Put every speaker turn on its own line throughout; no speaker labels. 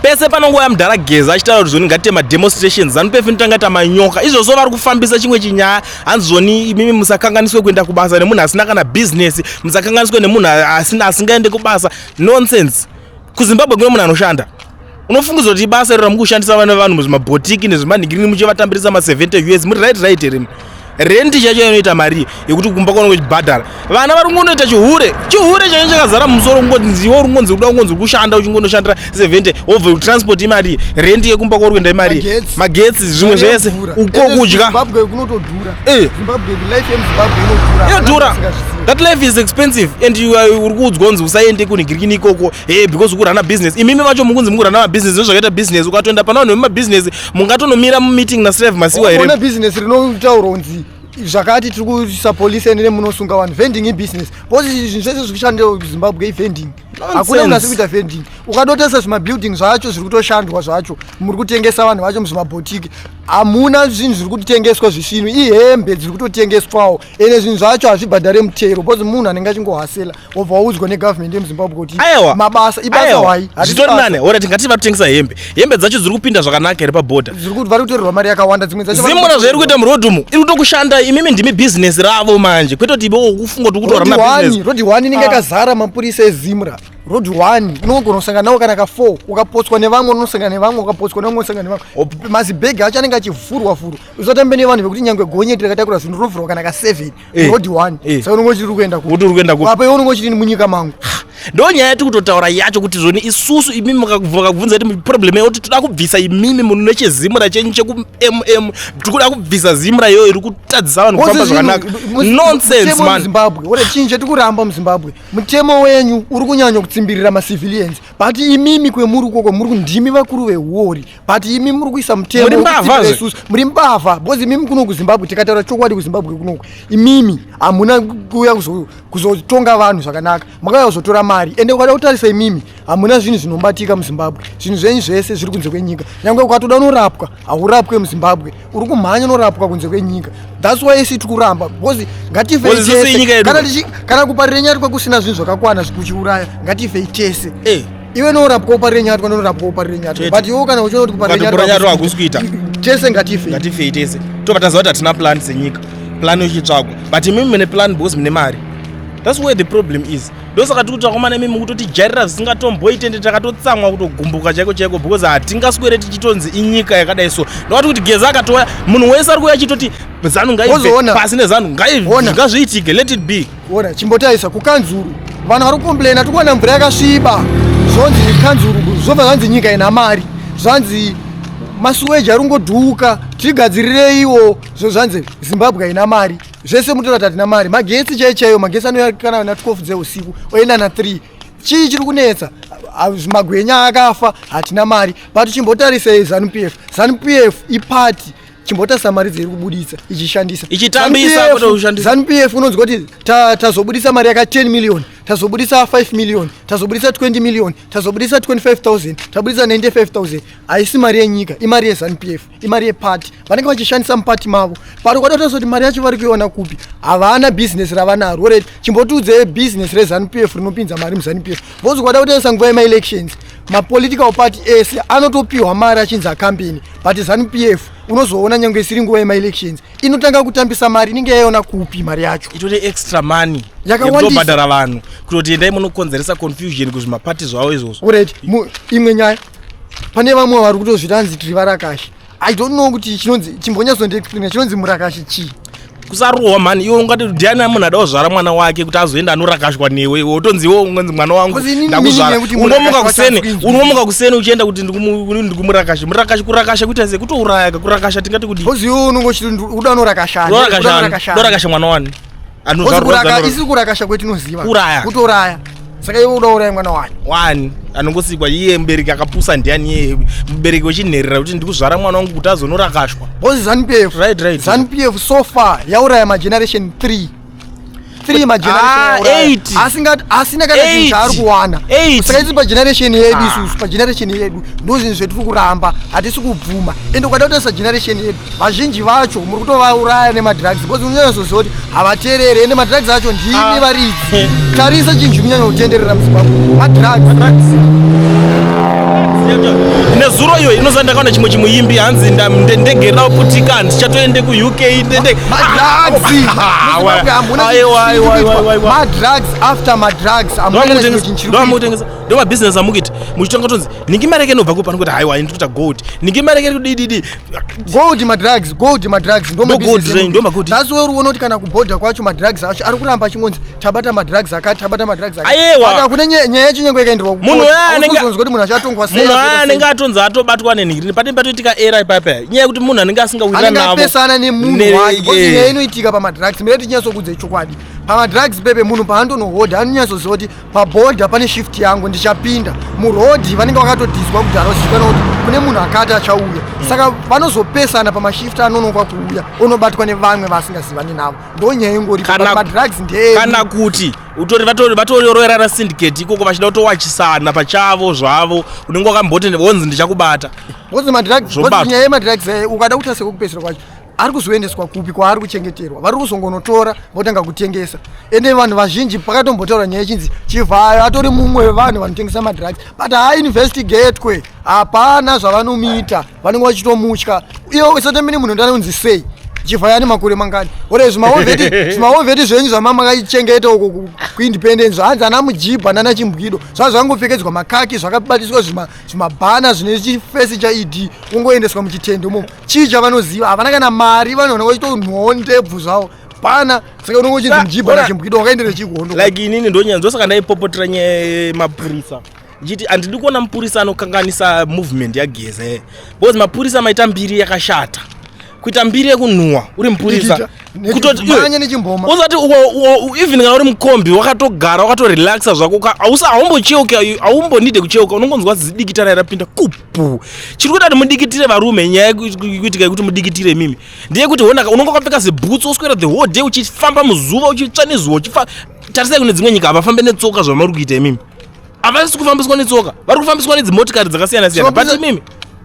Pese panongouya mudhara Geza achitaura kuti zvoni ngatiite mademonstrations, ZANU-PF inotanga ita manyoka. Izvozvo vari kufambisa chimwe chinyaya, hanzi zvoni imimi musakanganiswe kuenda kubasa nemunhu asina kana business, musakanganiswe nemunhu asina asingaende kubasa. Nonsense. KuZimbabwe kune munhu anoshanda. Unofungidzwa kuti ibasa iro ramukushandisa vana vevanhu muzvimabhotiki nezvimanhigirini muchivatambirisa ma 70 US muri right right here? Renti chacho inoita mari yekuti kumba kwaunenge uchibhadhara. Vana vari kungonoita chihure, chihure chacho chakazara mumusoro, kungoti ndiwe uri kungonzi kuda kungonzi kushanda uchingonoshandira 70 wobva transport imari, renti yekumba kwauri kuenda imari, magetsi, zvimwe zvese, uko kudya.
Zimbabwe kunotodhura. Zimbabwe, life yemuZimbabwe inodhura.
Inodhura. That life is expensive and you are uri kuudzwa kunzi usaende kunhingirikini ikoko, hey, because ukurana business. Imimi vacho mukunzi mukurana mabusiness, ndozvakaita business. Ukatoenda pana vanhu vemabusiness mungatonomira mumeeting naSteve Masiwa here?
Une business rinotaurwa kunzi zvakati tiri kuisa police ende munosunga vanhu. Vending ibusiness because zvinhu zvese zviri kushandira kuZimbabwe ivending. Hakuna munhu asi kuita vending. Ukadotesa zvimabuilding zvacho zviri kutoshandwa zvacho, muri kutengesa vanhu vacho muzvimabhotiki, hamuna zvinhu zviri kutengeswa zvisvinu, ihembe dziri kutotengeswawo, ende zvinhu zvacho hazvibhadhare mutero because munhu anenge achingohasela wobva waudzwa negovernment yemuZimbabwe kuti
Aiwa.
mabasa ibasa
Aiwa.
wai.
Zvitori nane ora tingati vatotengesa hembe, hembe dzacho dziri kupinda zvakanaka here pabhodha?
Dziri kuti vari kutorerwa mari yakawanda, dzimwe dzacho vari
Zimura zvairi kuita muroad umu iri kutokushanda, imimi ndimi bhizinesi ravo manje, kwete kuti iwe ukufunga kuti ukutora
Road
muna
one,
business.
Road one inenge yakazara mapurisa eZimra. Road one unogona kusangana nawo kana ka 4, ukapotswa nevamwe unosangana nevamwe, ukapotswa nevamwe unosangana nevamwe. Mazibhegi acho anenge achivhurwa vhurwa. Usatambe nevanhu vekuti nyangwe gonyeti rakatakura zvinhu rinovhurwa kana ka 7. Road one. Saka unenge uchiri kuenda
ku. Kuti uri kuenda ku.
Apa iwe unenge uchiri munyika mangu.
Ndo nyaya yatiri kutotaura yacho kuti zvoni isusu imimi mukabvunza kuti problem yekuti toda kubvisa imimi munhu nechezimura chenyu cheku mm, tiri kuda kubvisa zimura iyoyo iri kutadzisa vanhu kufamba zvakanaka. Nonsense man.
Zimbabwe ore chinhu chatiri kuramba muZimbabwe, mutemo wenyu uri kunyanya kutsimbirira macivilians, but imimi kwemuri ukoko muri ndimi vakuru vehuori, but imi muri kuisa mutemo
Muri mbavha
wekutsimbirira
zve.
isusu. Muri mbavha because imimi kuno kuZimbabwe, tikataura chokwadi, kuZimbabwe kunoku imimi hamuna kuuya kuzotonga vanhu zvakanaka, makauya kuzotora mari. Ende ukada kutarisa imimi hamuna zvinhu zvinobatika muZimbabwe, zvinhu zvenyu zvese zviri kunze kwenyika. Nyangwe ukatoda unorapwa haurapwe muZimbabwe, uri kumhanya unorapwa kunze kwenyika. That's why isi tiri kuramba because ngatifei
Because isusu inyika
tese.
yedu.
Kana kuParirenyatwa kusina zvinhu zvakakwana zvikuchiuraya, ngatifei tese. Iwe unorapwa uParirenyatwa, unorapwa uParirenyatwa,
Chete.
but iwe kana uchiona kuti
Kuparirenyatwa hakusi kuita.
Tese ngatifei.
Ngatifei tese, tobva taziva kuti hatina plan senyika, plan ichitsvagwa, but imimi mune plan because mune mari. That's where the problem is. Ndosaka tiri kuti vakomana imimi mukutotijairira zvisingatomboite, ende takatotsamwa kutogumbuka chaiko chaiko because hatingaswere tichitonzi inyika yakadai. So ndokati kuti Geza akatouya, munhu wese ari kuuya achitoti ZANU ngaibve,
Wozoona.
pasi neZANU,
Ona.
ngazviitike, let it be.
Ona, chimbotarisa kukanzuru, vanhu vari kukomplaina tikuwana mvura yakasviba, zvonzi kanzuru, zvobva zvanzi nyika ina mari, zvanzi masuweji ari kungodhuka, tigadzirireiwo. Zvo zvanzi Zimbabwe haina mari, zvese mutora hatina mari. Magetsi chaiyo chaiyo, magetsi anouya kana na 12 dzeusiku oenda na 3. Chii chiri kunetsa? Magwenya akafa, hatina mari, but chimbotarisei ZANU PF. ZANU PF iparty, chimbotarisa mari dzeiri kubuditsa ichishandisa.
Ichitambisa,
ZANU-PF
kwete kushandisa.
ZANU PF unonzwa kuti tazobudisa mari yaka 10 million, tazobudisa 5 million, tazobudisa 20 million, tazobudisa 25,000, tabudisa 95,000. Haisi mari yenyika, imari yeZANU PF, imari yepati vanenge vachishandisa mupati mavo. Pari kwada kutarisa kuti mari yacho vari kuiona kupi? Havana bhizinesi ravanaro. Alright, chimbotiudzei bhizinesi reZANU PF rinopinza mari muZANU PF. Because kwada kutarisa nguva yemaelections, mapolitical party ese anotopiwa mari achinzi acampaign, but ZANU PF unozoona nyange isiri nguva yemaelections inotanga kutambisa mari. Inenge yaiona kupi mari yacho?
Itori extra money
Yakawandisa.
yekutobhadhara vanhu kutoti endai munokonzeresa confusion kuzvimapati zvavo izvozvo.
Alright, imwe nyaya, pane vamwe vari kutozvita anzi tiri varakashi. I don't know kuti chinonzi, chimbonyatsondiexplaina chinonzi murakashi chii?
Kusarohwa mhani. Iwe ungati ndiani munhu ada kuzvara mwana wake kuti azoenda anorakashwa newe? Iwe utonzi iwe ungonzi mwana wangu
Because inini
ndakuzvara.
meaning yekuti
Unomuka
murakashi
kuseni,
wacho haasi
unomuka kuseni uchienda kuti ndikumurakashe. Murakashi, kurakasha kuita sei? Kutouraya ka kurakasha, tingati kudii?
Because iwe unongochiti uda unorakashani.
Unorakasha, unorakasha mwana wani?
Isi kurakasha kwetinoziva
Kuuraya.
Kutouraya. Saka iwe uda uraya mwana wani?
Wani anongosikwa iye mubereki akapusa ndiani? Iye mubereki wechinherera kuti ndikuzvara mwana wangu kuti azonorakashwa?
Because ZANU PF, ZANU PF so far yauraya mageneration 3, 3 mageneration yauraya.
Eight.
Asina kana chinhu
Eight.
chaari kuwana.
Eight.
Saka isi pageneration yedu, isusu pageneration yedu ndo zvinhu zvetiri kuramba, hatisi kubvuma. Ende ukada kutarisa generation yedu, vazhinji vacho muri kutovauraya nemadrugs because unonyatsoziva kuti havateereri, ende madrugs acho ndimi varidzi. Tarisa chinhu chiri kunyanya kutenderera muZimbabwe, madrugs.
Nezuro iyo inoziva ndakaona chimwe chimuimbi, hanzi ndege raputika, handichatoende kuUK.
Madrugs. Muzimbabwe hamuna.
Aiwa, aiwa, aiwa, aiwa.
Madrugs after madrugs, hamuna chimwe chinhu chiri kuitwa.
Ndomamutengesa, ndo mabhizinesi amukuita. Muchitonga tonzi ningi mari yake inobva kupi? Anongoti haiwa, ini ndikuita gold, ningi mari yake kudididi.
Gold, madrugs, gold, madrugs, ndo
Ndo gold
mabusiness
range, ndo magold.
That's why uri kuona kuti kana kubhodha kwacho madrugs acho ari kuramba achingonzi tabata madrugs akati, tabata madrugs akati.
Aiwa.
But hakuna nyaya yacho nyange ikaenderwa.
Munhu uya
Kuzonzwa kuti munhu achatongwa sei,
Munhu
azoita
aya
sei.
anenge atonzi atobatwa nenhirini patini, patoitika era ipapa, nyaya yekuti munhu anenge asingawirira
Anenge
navo
apesana nemunhu wake, because nyaya inoitika pamadrugs, mire tichinyatsokuudza chokwadi, pamadrugs pepe munhu paandonohodha anonyatsoziva kuti pabhodha pane shift yangu, ndichapinda murodhi. Vanenge vakatodhizwa kudhara, uzivikanwa kuti kune munhu akati achauya, saka vanozopesana pamashift, anonokwa kuuya onobatwa nevamwe vaasingazivani navo. Ndo nyaya ingoripo. Madrugs ndee
Kana kuti utori vatoriroerana syndicate ikoko, vachida kutowachisana pachavo zvavo. Unenge wakamboti wonzi ndichakubata.
Because madrugs
Zvobatwa.
Because nyaya yemadrugs, ukada kuita sekukupedzisira kwacho, ari kuzoendeswa kupi kwaari kuchengeterwa? Vari kuzongonotora votanga kutengesa. Ende vanhu vazhinji pakatombotaura nyaya yechinzi Chivhayo atori mumwe wevanhu vanotengesa madrugs, but haainvestigatwe, hapana zvavanomuita, vanenge vachitomutya. Iye satamine munhu ndanonzi sei Chivhayo ane makore mangani? Ore zvimawar vet zvenyu zvamamakaichengeta uko kuindependence, hanzi ana mujibha nana chimbwido, zvava zvangopfekedzwa makaki, zvakabatiswa zvimabhana zvine chifesi chaED, ungoendeswa muchitende umomo. Chii chavanoziva? Havana kana mari, vanhu vanenge vachitonhwawo ndebvu zvavo pana. Saka unonge uchinzi mujibha nachimbwido wakaendere chikondo.
Like inini ndonyaya, ndosaka ndaipopotera nyaya yemapurisa, ndichiti handidi kuona mupurisa anokanganisa movement yaGeza, because mapurisa maita mbiri yakashata, kuita mbiri yekunhuhwa uri mupurisa.
Dikita. Manya nechimboma.
Usati even kana uri mukombi wakatogara, wakatorelaxa zvako, haumbocheuka, haumbonide kucheuka, unongonzwa zidikita rai rapinda kupu. Chiri kuita kuti mudikitire varume, nyaya yekuitika yekuti mudikitire imimi ndeyekuti honaka unonga wakapfeka zibhutsu, uswera the whole day uchifamba muzuva, uchitsva nezuva, uchifa. Tarisai kune dzimwe nyika, havafambe netsoka zvamuri kuita imimi. Havasi kufambiswa netsoka, vari kufambiswa nedzimotikari dzakasiyana siyana, but imimi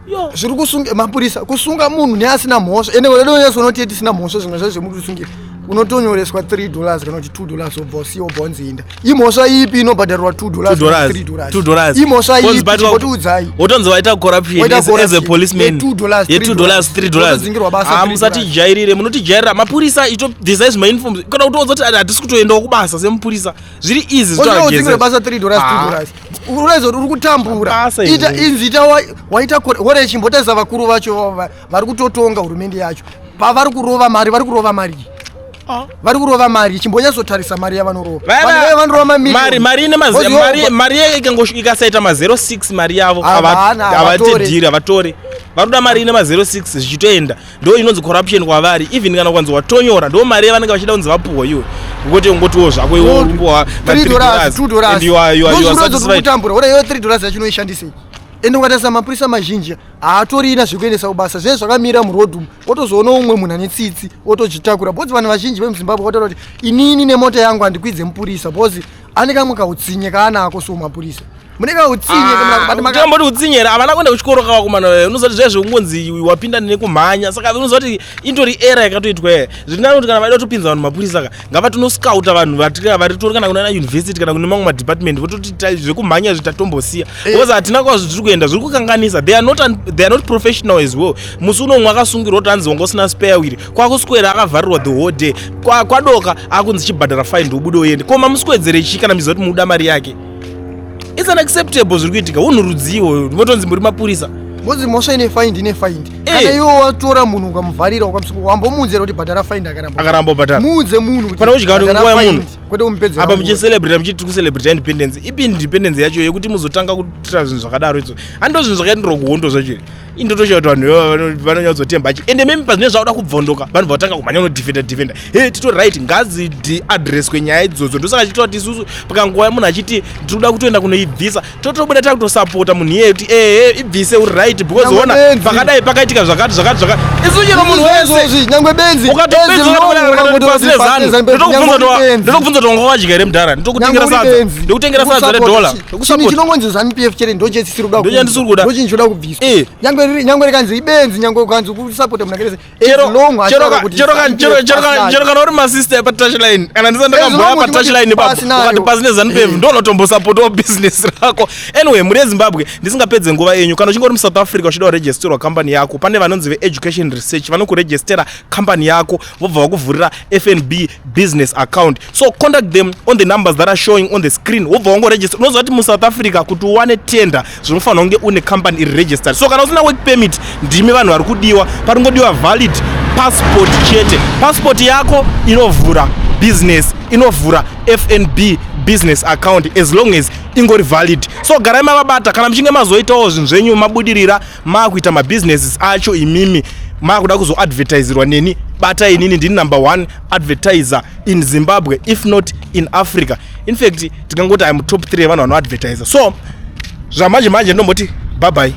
yo.
Zviri kusunga mapurisa, kusunga munhu neasina mhosva. Ende unodonyatsonoti tisina mhosva, zvimwe zvacho zvemuri kusungira, unotonyoreswa $3 kana kuti $2, wobva usiya, wobva wanziinda. Imhosva ipi inobhadharirwa $2?
$2.
$3?
$2.
Imhosva
Konzi
ipi? Chimbotiudzai.
Wotonzi waita corruption
Waita
as a
corruption.
policeman.
Ye $2,
Ye $2, $3.
Wotodzingirwa basa,
Ah,
$3.
musatijairire, munotijairira mapurisa. Itobvisai zvimauniforms kana kutoudza kuti hatisi kutoendawo kubasa semupurisa, zviri easy.
Odzingirwa basa, $3, $2, uraiza kuti uri kutambura.
Basa
Ita
iri.
inzi ita waita hore. Chimbotarisa vakuru vacho vari kutotonga hurumende yacho, pavari kurova mari, vari kurova mari, vari kurova mari. Chimbonyatsotarisa mari yavanorova.
Vaya
Vanhu vaya vanorova mamiliyoni.
Mari mari ine
Because iwo-
mari ikasaita ma06 mari yavo
Havana, havatore.
havatidhiri, havatore. Vari kuda mari ine ma06 zvichitoenda, ndo inonzi corruption kwavari. Even kana kwanzi watonyora, ndo mari yavanenge vachida kunzi vapuhwa iwe, ngokuti ungotiwo zvako iwe urimbowa ma
$3,
$3
$2.
And you are satisfied.
Kutambura ora iwe, $3 yacho unoishandisei? Ende ukatarisa mapurisa mazhinji haatorina zvekuendesa kubasa, zvinenge zvakamira murodhi umu, wotozoona umwe munhu ane tsitsi wotochitakura, because vanhu vazhinji vemuZimbabwe vataura kuti inini nemota yangu handikwidze mupurisa, because ane kamwe kautsinye kaanako. So mapurisa mune kautsinye.
Tamboti utsinye here? Havana kuenda kuchikoro kavakomana. Unozati zviya zvekungonzi wapinda nekumhanya, saka unoziva kuti indori era yakatoitwa here. Zviri nani kuti kana vaida kutopinza vanhu mapurisa ka, ngavatonoscouta vanhu vari tori kana kuna university kana kune mamwe madepartment, vototi zvekumhanya izvi tatombosiya, because hatina kwazvo tiri kuenda, zviri kukanganisa. They are not professional as well. Musi uno umwe akasungirwa kuti hanzi wanga usina spare wheel, kwakuswera akavharirwa the whole day. Kwadoka akunzi chibhadhara fine ndobude uende. Ko mamuswedzere chii kana miziva kuti muda mari yake? It's unacceptable zviri kuitika. Unhu rudziwo votonzi muri mapurisa?
Because mhosva ine fine, ine fine. Kana iwe watora munhu ukamuvharira, ukamusunga, wambomuunzera kuti bhadhara fine, akaramba.
Akaramba kubhadhara.
Muudze munhu kuti
Pana kudya kuti
bhadhara
nguva
fine,
yemunhu.
kwete kumupedzera
Apa
nguva.
muchicelebrata, muchiti tiri kucelebrata independence. Ipi independence yacho yekuti muzotanga kuitira zvinhu zvakadaro idzo? Hando zvinhu zvakaenderwa kuhondo zvacho here? Indotoshaa kuti vanhu ivava vanonyatsotemba chi. Ende memi pazvinenge zvakuda kubvondoka, vanhu vatanga kumhanya unodefenda defenda. He, tito right, ngadziaddresswe nyaya idzodzo. Ndosaka chitova kuti isusu pakanguva munhu achiti tiri kuda kutoenda kunoibvisa, totobuda takutosapota munhu iyeye kuti ehe, ibvise, uri right, because
Nyangwe
ona
benzi.
pakadai pakaitika. Africa zvakati zvakati zvakati. Isu chero munhu wese
Izvozvi, nyangwe benzi
ukatopedza
benzi rinongo
pasi
pasi
nezanu
neZANU PF, nyangwe uri benzi.
ndotokubvunza kuti wanga wadya here mudhara, ndotokutengera
Nyangwe uri
sadza,
benzi.
ndokutengera sadza
Ukusapota
redhola.
Chinhu chinongonzi ZANU PF chete ndochisiri kuda
Ndo chandisiri kuda.
ndochinhu choda kubviswa.
Eh.
Nyangwe rikanzi ibenzi, nyangwe ukanzi kusapota munhu akaita se-
Chero
as long
chero
achitaura
ka-
kuti
chero ka-
ZANU
chero
PF
chero ka-
pasi nayo.
chero kana uri masista epatouchline, kana ndisati ndakamboya
As long
patouchline
uchingoti
ipapo,
pasi nayo.
ukati pasi neZANU PF,
Eh.
ndonotombosapotawo business rako. Anyway, muri yeZimbabwe, ndisingapedze nguva yenyu, kana uchinge uri muSouth Africa uchida kuregisterwa kambani yako, pane vanonzi veEducation Research vanokuregistera kambani yako, vobva vakuvhurira FNB business account. So contact them on the numbers that are showing on the screen, wobva wangoregister. Unoziva kuti muSouth Africa kuti uwane tender zvinofanira kunge une company iri registered. So kana usina work permit, ndimi vanhu vari kudiwa. Paringodiwa valid passport chete. Passport yako inovhura business, inovhura FNB business account as long as ingori valid. So garai mavabata. Kana muchinge mazoitawo zvinhu zvenyu, mabudirira, maakuita mabusinesses acho, imimi maakuda kuzoadvertisirwa neni, bata inini. Ndini number one advertiser in Zimbabwe, if not in Africa. In fact, tikangoti I'm top 3 yevanhu vanoadvertisa. So zvamanje manje ndomboti bye bye.